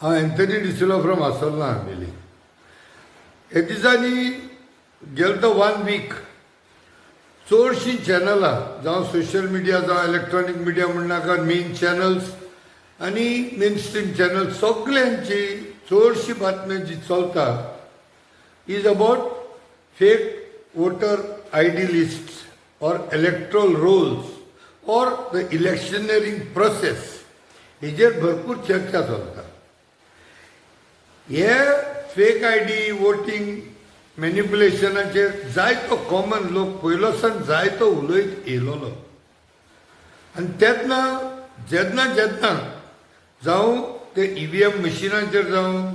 हांव Anthony D'Silva from आसोल्ला आमेली. हे दिसांनी गेले तो वन वीक चडशीं चॅनलां जावं सोशल मिडिया जावं इलेक्ट्रॉनीक मिडिया म्हणनाका, मेन चॅनल्स आनी मेन स्ट्रीम चॅनल सगल्यांची चडशी बातम्यो जी चलता is about fake voter ID list or electoral rolls or the electioneering process हेजेर भरपूर चर्चा चलता. हे फेक I D voting मॅनिपुलेशनाचेर जायतो कॉमन लोक पयलो सावन जायतो उलयत येयलोलो आनी तेन्ना जेन्ना जेन्ना जावं ते ईव्हीएम मशिनाचेर जावं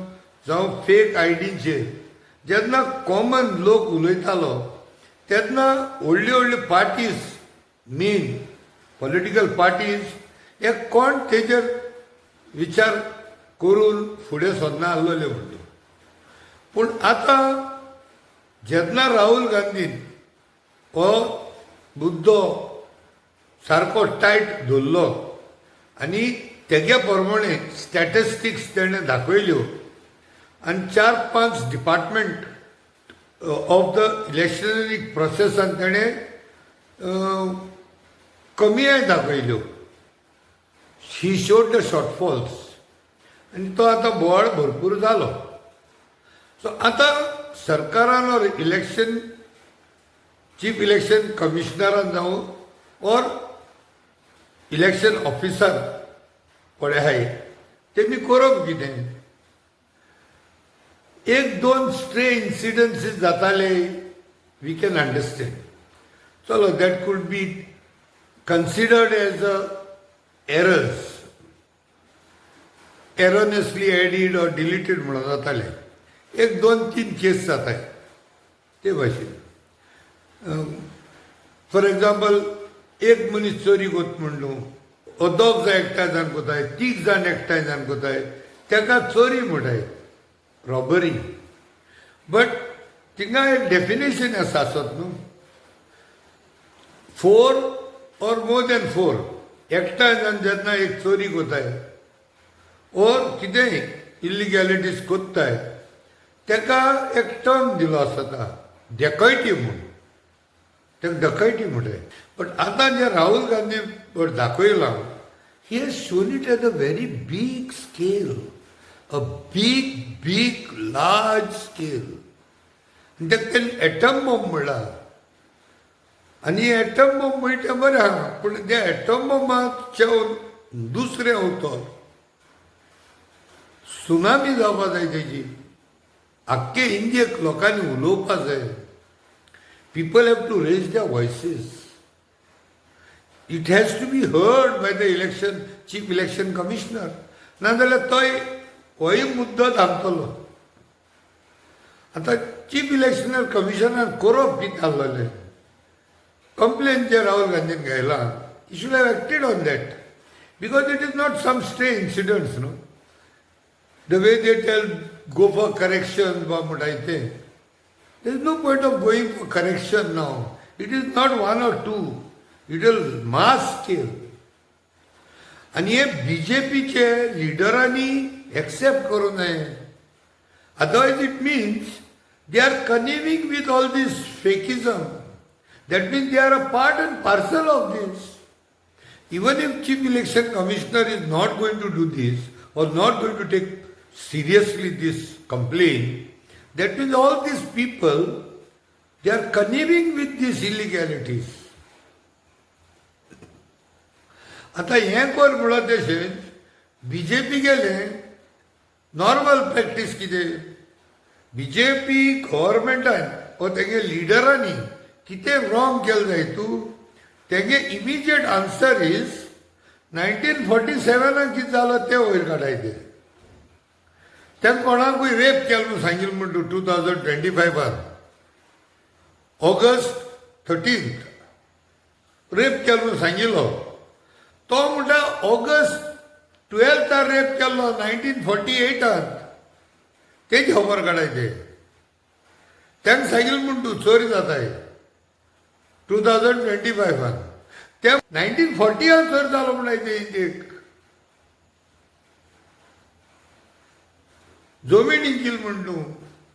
जावं फेक I डीचेर जेन्ना कॉमन लोक उलयतालो तेन्ना व्हडल्यो व्हडल्यो पार्टीज, मेन पॉलिटिकल पार्टीज हे कोण तेजेर विचार करून फुडें सरना आसलेले म्हणटा. पूण आतां जेन्ना राहुल गांधीन हो मुद्दो सारको टायट धरलो आनी तेगे प्रमाणे स्टॅटिस्टिक्स तेणें दाखयल्यो आनी चार पांच डिपार्टमेंट ऑफ the इलेक्शनरी प्रोसेसान तेणें कमीय दाखयल्यो. He showed the shortfalls आनी तो आतां बोवाळ भरपूर जालो. सो आतां सरकारान ऑर इलेक्शन चीफ इलेक्शन कमिशनरान जावं ऑर इलेक्शन ऑफिसर पळय आहाय, तेमी करप कितें? एक दोन स्ट्रे इन्सिडन्सीस जाताले, we can understand, चलो, that could be considered as a errors, erroneously added or deleted म्हणून जाताले. एक दोन तीन केस जाताय ते भाशेन. फॉर एग्जाम्पल, एक मनीस चोरी कोत म्हण न्हू, ओ दोग जाण एकठांय जावन कोताय, तीग जाण एकठांय जावन कोताय, ताका चोरी म्हणटाय, रॉबरी. बट थिंगा एक डेफिनेशन आसा आसत न्हू, four or more than four एकठांय जावन जेन्ना एक चोरी कोताय ओर कितेंय इल्लिगॅलिटीज कोत्ताय, ताका एक टर्म दिलो आसता डेकॉयटी म्हूण, ताका डकैटी म्हणटाय. बट आतां जे राहुल गांधी दाखयलां, he has shown it at a very big scale, a big big large scale. आनी ताका तेणें एटम बॉम्ब म्हणला. आनी एटम बॉम्ब म्हणटा तें बरें आहा, पूण त्या एटम बॉम्बाचें दुसरें उतर सुनामी जावपा जाय तेजी. आख्खे इंडियेक लोकांनी उलोवपा जाय. People have to raise their voices. It has to be heard by the election chief election commissioner. नाजाल्यार तोय होय मुद्दो थांबतलो. आतां चीफ इलेक्शन कमिशनर करप कितें आहलेलें? कंप्लेन जे राहुल गांधीन घायला, he should have acted on that, because it is not some stray incidents न्हू. The way they tell, go for correction बा म्हणटाय ते, there is no point of going for correction now. It is not one or two, it is mass scale. आनी हे बीजेपीचे लिडरांनी accept करूं नये, otherwise it means they are conniving with all this fakeism. That means they are a part and parcel of this. Even if chief election commissioner is not going to do this or not going to take seriously this complaint, that means all these people, they are conniving with these illegalities. आतां हें कर म्हणल्यार तशें BJP गेले normal practice कितें? BJP गव्हर्मेंटान वो तेगे लिडरांनी कितें रॉंग केलें जाय तूं, तेगे इमिजिएट आन्सर is 1947 कितें जालो तें वयर काडाय. ते तें कोणाकूय रेप केलो म्हणून सांगिल्लें म्हण तूं, 2025 ऑगस्ट 13 रेप केलो म्हणून सांगिल्लो. तो म्हणटा ऑगस्ट 12 रेप केल्लो 1948. तेजी खबर काडायचे. तांकां सांगिल्लें म्हण तूं चोरी जाताय 2025, ते 1940 चोरी जालो म्हणटाय ते इंडियेक. जमीन इंकील म्हण तूं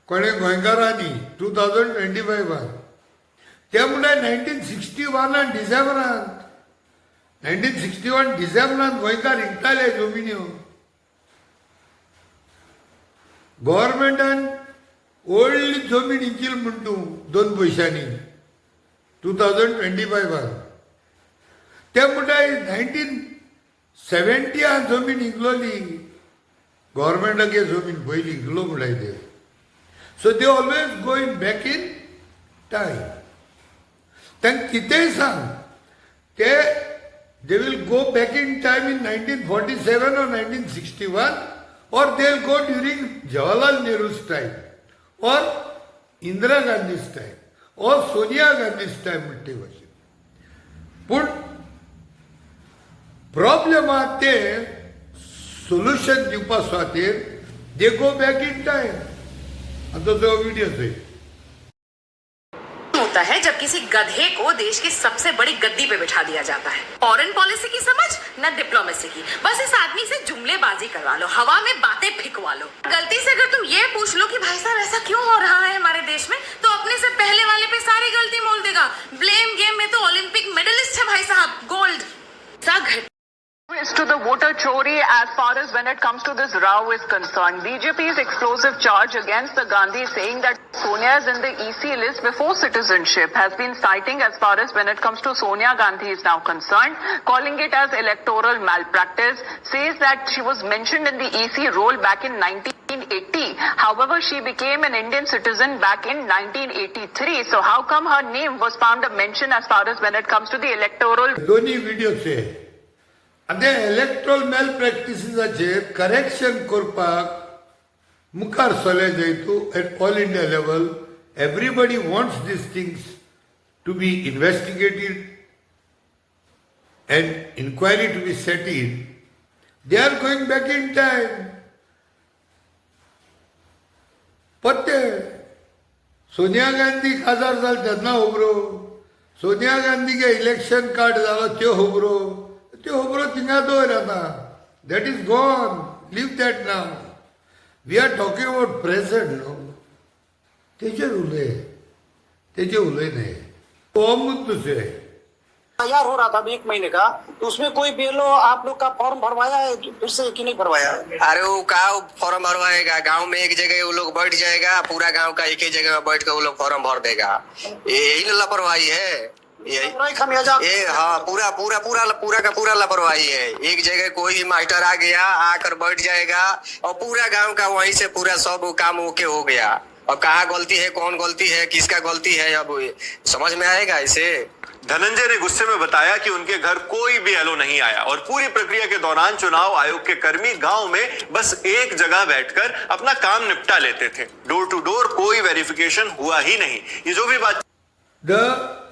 कोणें गोंयकारांनी 2025आन. ते म्हणटा 1961आन डिसेंबरांत, 1961 डिसेंबरांत गोंयकार इंकताले जमिन्यो. गव्हर्मेंटान व्हडली जमीन इंकील म्हण तूं दोन पयशांनी 2025आन. ते म्हणटा 1970आन जमीन इंकलोली गव्हर्मेंटागे जमीन पयलीं इंकलो म्हणटाय ते. So they always going back in time. तांकां कितेंय सांग, ते they will go back in time in 1947 or 1961, or they will go during Jawaharlal Nehru's time or Indira Gandhi's time or Sonia Gandhi's time म्हणटे भाशेन. पूण problem आहा ते solution दिवपा खातीर they go back in time. आतां तो video चोय. होता है जब किसी गधे को देश की सबसे बड़ी गद्दी पे बिठा दिया जाता है. फॉरेन पॉलिसी की समझ न डिप्लोमेसी की, बस इस आदमी से जुमलेबाजी करवा लो, हवा में बातें फिकवा लो. गलती से अगर तुम ये पूछ लो कि भाई साहब, ऐसा क्यों हो रहा है हमारे देश में, तो अपने से पहले वाले पे सारी गलती मोल देगा. ब्लेम गेम में तो ओलंपिक मेडलिस्ट है भाई साहब, गोल्ड सा घट is to the voter chori as far as when it comes to this row is concerned. BJP's explosive charge against the Gandhi, saying that Sonia is in the EC list before citizenship, has been citing as far as when it comes to Sonia Gandhi is now concerned, calling it as electoral malpractice, says that she was mentioned in the EC roll back in 1980. However, she became an Indian citizen back in 1983. So how come her name was found a mention as far as when it comes to the electoral दोन्ही व्हिडिओचे आनी ते Electral mail प्रॅक्टिसीसाचेर correction करपाक मुखार सरले जाय तूं. At all India level, everybody wants these things to be investigated and inquiry to be set in. They are going back in time. पत्ते सोनिया गांधी खासदार जाले तेन्ना खबरो, सोनिया गांधीगे इलेक्शन कार्ड जालो त्यो खबरो, त्यो खबरो थिंगा दवर आतां. That is gone, leave that. Now we are talking about present, न्हू? तेजेर उलय, तेजेर उलय न्हय, हो मुद्दो. तैयार हो रहा था अभी एक महीने का, तो उसमें कोई बीएलओ आप लोग का फॉर्म भरवाया है फिर से कि नहीं भरवाया? अरे, वो का फॉर्म भरवाएगा? गांव में एक जगह वो लोग बैठ जाएगा, पूरा गांव का एक ही जगह में बैठ कर वो लोग फॉर्म भर देगा. यही ना लापरवाही है यही. पूरा ही खामियाजा. ये हाँ, पूरा पूरा पूरा पूरा का पूरा लापरवाही है. एक जगह कोई मास्टर आ गया, आकर बैठ जाएगा और पूरा गांव का वहीं से पूरा सब काम ओके हो गया. अब कहाँ गलती है, कौन गलती है, किसका गलती है, अब समझ में आएगा इसे? धनंजय ने गुस्से में बताया कि उनके घर कोई भी एलओ नहीं आया और पूरी प्रक्रिया के दौरान चुनाव आयोग के कर्मी गांव में बस एक जगह बैठकर अपना काम निपटा लेते थे. डोर टू डोर कोई वेरिफिकेशन हुआ ही नहीं. ये जो भी बात the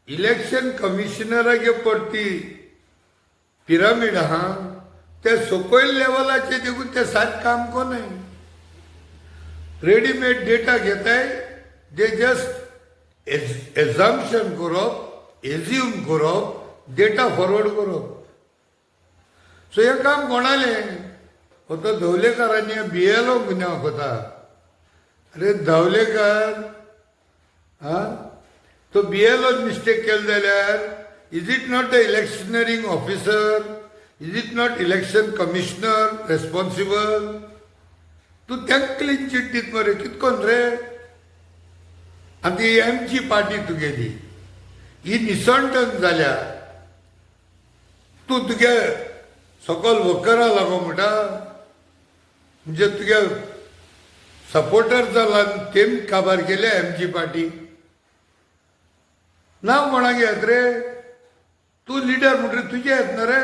election कमिशनरागे पडती पिरामीड आहा, ते सकयल लेवलाचेर देखून ते सारकें काम कोनाय. रेडीमेड डेटा घेताय, they just एझम्पशन करप, एज्यूम करप, डेटा फॉरवर्ड करप. सो हें काम कोणालें? हो तो धवलेकारांनी बीएलओ गुन्यांव कोता. अरे धवलेकार, आं, तो बीएलओ मिस्टेक केलो जाल्यार is it not the electioneering officer, is it not election commissioner responsible? तूं तांकां क्लीन चीट दीत मरे, कित कोन रे? आनी ती एमजी पार्टी तुगेली ही निसणटन जाल्या. तूं तुगे सकल वर्करा लागो म्हणटा, म्हणजे तुगे सपोर्टर जाला, तेम काबार केल्या एमजी पार्टी. नांव कोणाक येत रे? तूं लिडर म्हणटकीर तुजें येत न्हू रे?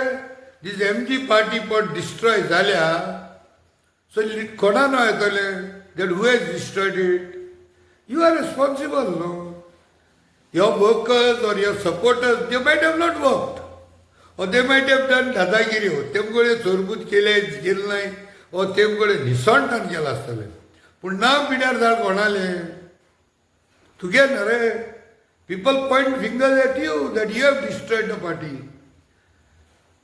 दीस एमजी पार्टी पट डिस्ट्रॉय जाल्या, सो कोणा नांव येतलें that who has destroyed it? You are responsible, न्हू? Your workers or your supporters, they might have not worked or they might have done दादागिरी हो, तेमकडे चोरबूत केले केले नाही ओ तेमकडे निसणटान केलां आसतलें, पूण नांव पिड्यार जाण कोणालें? तुगे न्हू रे? People point fingers at you that you have destroyed the party.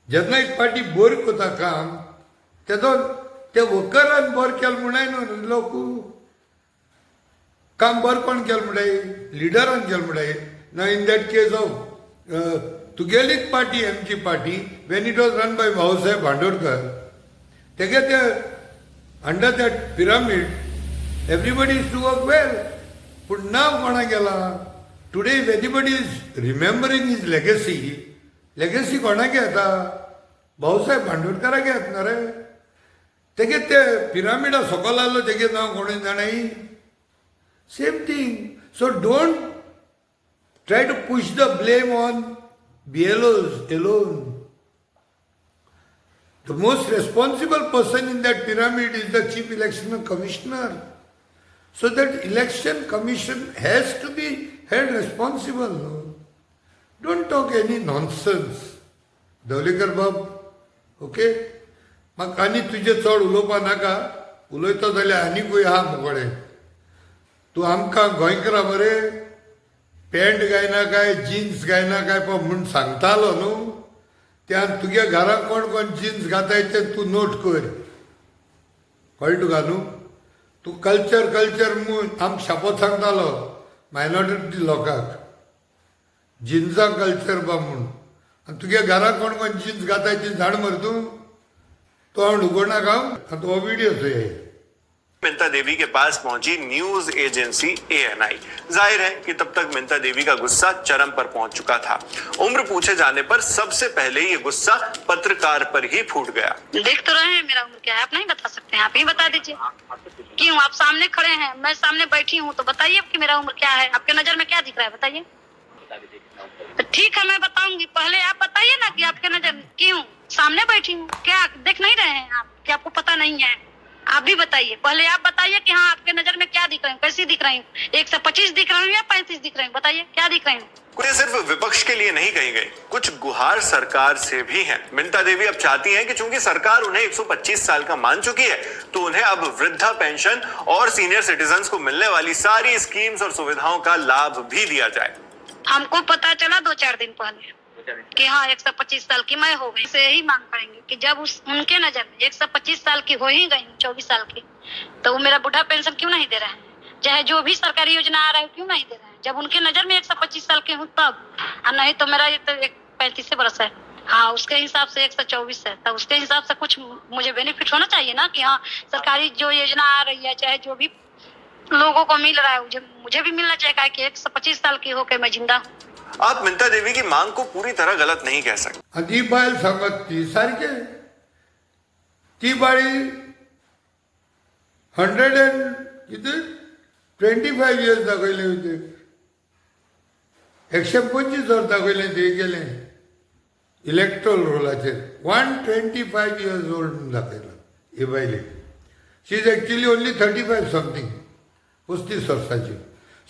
जेन्ना एक पार्टी बरी करता काम, तेजो ते वर्करान बरें केलें म्हणून न्हू लोक काम बरें कोण केलें म्हणटाय, लिडरान केलें म्हणटाय ना. In that case of तुगेलीच party, आमची party, when it was run by Bhausaheb Bandodkar, तेगे ते under that pyramid everybody used to work well. पूण नांव कोणा गेलां? Today if anybody is remembering his legacy, legacy कोणाक येता? भाऊसाहेब बांडोडकराक येत ना रे. तेगे ते पिरामिडा सकयल आसलो तेगे नांव कोणूय जाणाय. Same thing. So don't try to push the blame on BLOs alone. The most responsible person in that pyramid is the Chief Election Commissioner. So that Election Commission has to be held responsible. No? Don't talk any nonsense. Dhavalikar Bab, okay? म्हाका आनी तुजें चड उलोवपा नाका. उलयतो जाल्यार आनीकूय आहा मुकोडे. तूं आमकां गोंयकारां मरे पॅन्ट घायना काय जिन्स घायना काय पळय म्हूण सांगतालो न्हू, त्या तुगे घरांत कोण कोण जिन्स घाताय तें तूं नोट कर. कळ्ळें तुका न्हू? तूं कल्चर कल्चर म्हूण आमकां शापोत सांगतालो मायनॉरिटी लोकांक, जिन्सां कल्चर बा म्हूण. आनी तुगे घरांत कोण कोण जिन्स घाताय ती जाण मरे तूं. तो हांव उगडनाका आतां हो विडियो चोय. मिंता देवी के पास पहुंची न्यूज एजेंसी एएनआई। जाहिर है कि तब तक मिंता देवी का गुस्सा चरम पर पहुंच चुका था। उम्र पूछे जाने पर सबसे पहले ये गुस्सा पत्रकार पर ही फूट गया। देख तो रहे हैं मेरा उम्र क्या है, आप नहीं बता सकते हैं? आप ही बता दीजिए। क्यों आप सामने खड़े हैं, मैं सामने बैठी हूँ, तो बताइए कि मेरा उम्र क्या है, आपके नजर में क्या दिख रहा है बताइए। तो ठीक है मैं बताऊंगी, पहले आप बताइए ना कि आपके नजर, क्यों सामने बैठी हूँ, क्या देख नहीं रहे हैं आप, क्या आपको पता नहीं है? आप भी बताइए, पहले आप बताइए कि हाँ आपके नजर में क्या दिख रही हूँ, कैसी दिख रही हूँ, 125 दिख रही हूँ या 35 दिख रही हूँ, बताइए क्या दिख रही हूँ। कुछ सिर्फ विपक्ष के लिए नहीं कही गई, कुछ गुहार सरकार से भी हैं। मिंता देवी अब चाहती हैं कि चूंकि सरकार उन्हें 125 साल का मान चुकी है, तो उन्हें अब वृद्धा पेंशन और सीनियर सिटीजन्स को मिलने वाली सारी स्कीम्स और सुविधाओं का लाभ भी दिया जाए। हमको पता चला 2-4 दिन पहले कि हाँ 125 साल की मैं हो गई। से यही मांग करेंगे कि जब उस उनके नजर में 125 साल की हो ही गई, 24 साल की, तो वो मेरा बुढ़ा पेंशन क्यों नहीं दे रहा है? चाहे जो भी सरकारी योजना आ रहा है क्यों नहीं दे रहा है? जब उनके नजर में 125 साल के हूँ तब, और नहीं तो मेरा ये तो 35 बरस है, हाँ उसके हिसाब से 124 है, तब उसके हिसाब से कुछ मुझे बेनिफिट होना चाहिए ना कि हाँ सरकारी जो योजना आ रही है चाहे जो भी लोगों को मिल रहा है मुझे भी मिलना चाहिए, कि 125 साल की होके मैं जिंदा हूँ। आप मिंता देवी की मांग को पूरी तरह गलत नहीं कह सकते। आनी ती बायल सांगत ती सारकें, ती बायल 125 इयर्स दाखयले होते, 125 वर्स दाखयलें ते गेलें इलेक्ट्रोल रोलाचेर 125 इयर्स ओल्ड म्हणून दाखयलां हे बायलेक. She is actually only 35 something, 35 वर्सांची.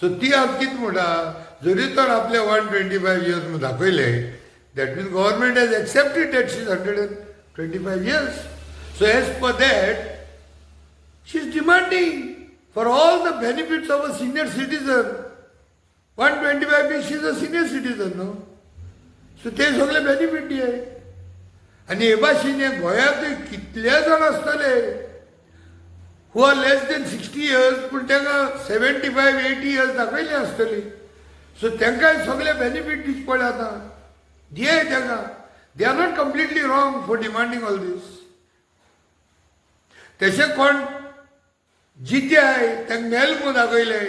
सो ती आज कितें म्हणटा, जरी तर आपल्या 125 इयर्स म्हणून दाखयले, that means government has accepted that she is 125 years. So as per that she is demanding for all the benefits of a senior citizen. 125 means she is a senior citizen, no? So ते सगळे benefit दियाय. आनी हे भाशेन हे गोंयांतूय कितले जाण आसतले who are less than 60 years, पूण तांकां 75 80 इयर्स दाखयले आसतली. सो तांकांय सगळे बेनिफीट दिवचे पडले आतां, दियाय तांकां. They are not completely wrong for demanding all this. तशें कोण जिते आहे तांकां मेल म्हूण दाखयले,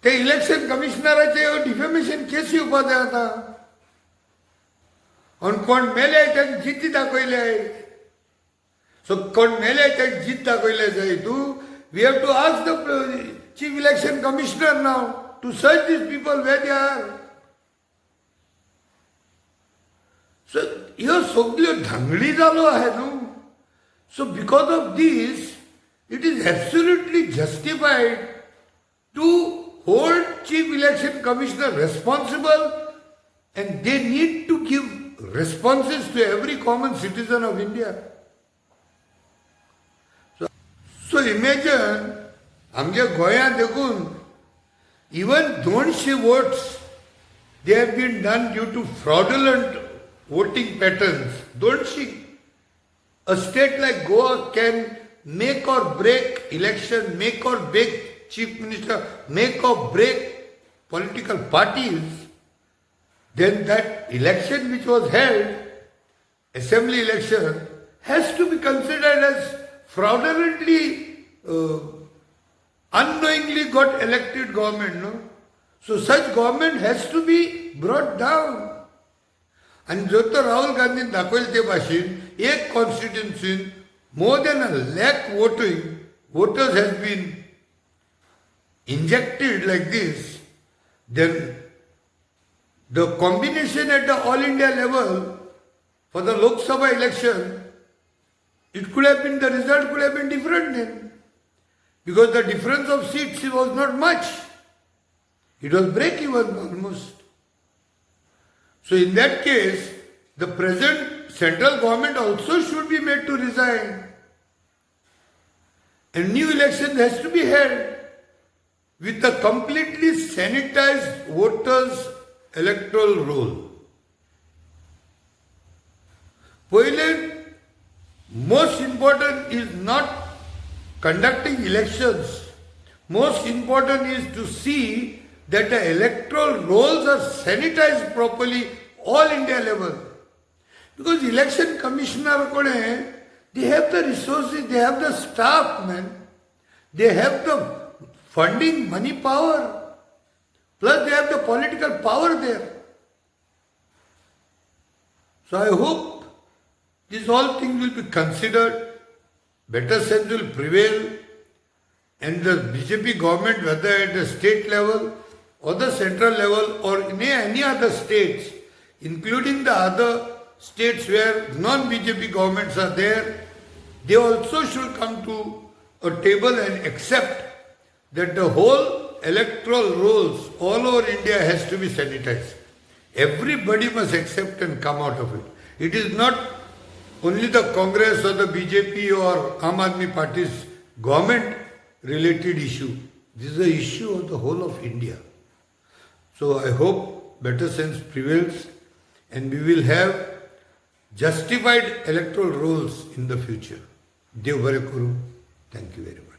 ते इलेक्शन कमिशनराचे डिफेमेशन केस येवपा जाय आतां. आनी कोण मेले तांकां जिती दाखयले, सो कोण मेले तांकां जीत दाखयले जाय. तूं we have to ask the Chief Election Commissioner now to search these people where they are. So ह्यो सगल्यो धांगडी जालो आहे न्हू. So because of this it is absolutely justified to hold Chief Election Commissioner responsible, and they need to give responses to every common citizen of India. So imagine आमच्या गोंयांत देखून even 200 votes they have been done due to fraudulent voting patterns. 200. A state like Goa can make or break election, make or break chief minister, make or break political parties, then that election which was held, assembly election, has to be considered as fraudulently, unknowingly got elected government, no? So such government has to be brought down. आनी जर तर राहुल गांधीन दाखयलें ते भाशेन एक कॉन्स्टिट्युन्सीन more than a lakh voters has been injected like this, then the combination at the all India level for the Lok Sabha election, it could have been, the result could have been different then. Because the difference of seats was not much. It was break even almost. So in that case, the present central government also should be made to resign. A new election has to be held with a completely sanitized voters electoral roll. पयलें, most important is not conducting elections. Most important is to see that the electoral rolls are sanitized properly all India level. Because election commissioner कडेन, they have the resources, they have the staff, man. They have the funding, money power. Plus they have the political power there. So I hope these all things will be considered, better sense will prevail, and the BJP government, whether at the state level or the central level or in any other states, including the other states where non-BJP governments are there, they also should come to a table and accept that the whole electoral rolls all over India has to be sanitized. Everybody must accept and come out of it. It is not only the Congress or the BJP or Aam Aadmi Party's government related issue. This is the issue of the whole of India. So I hope better sense prevails and we will have justified electoral rolls in the future. देव बरें करूं. Thank you very much.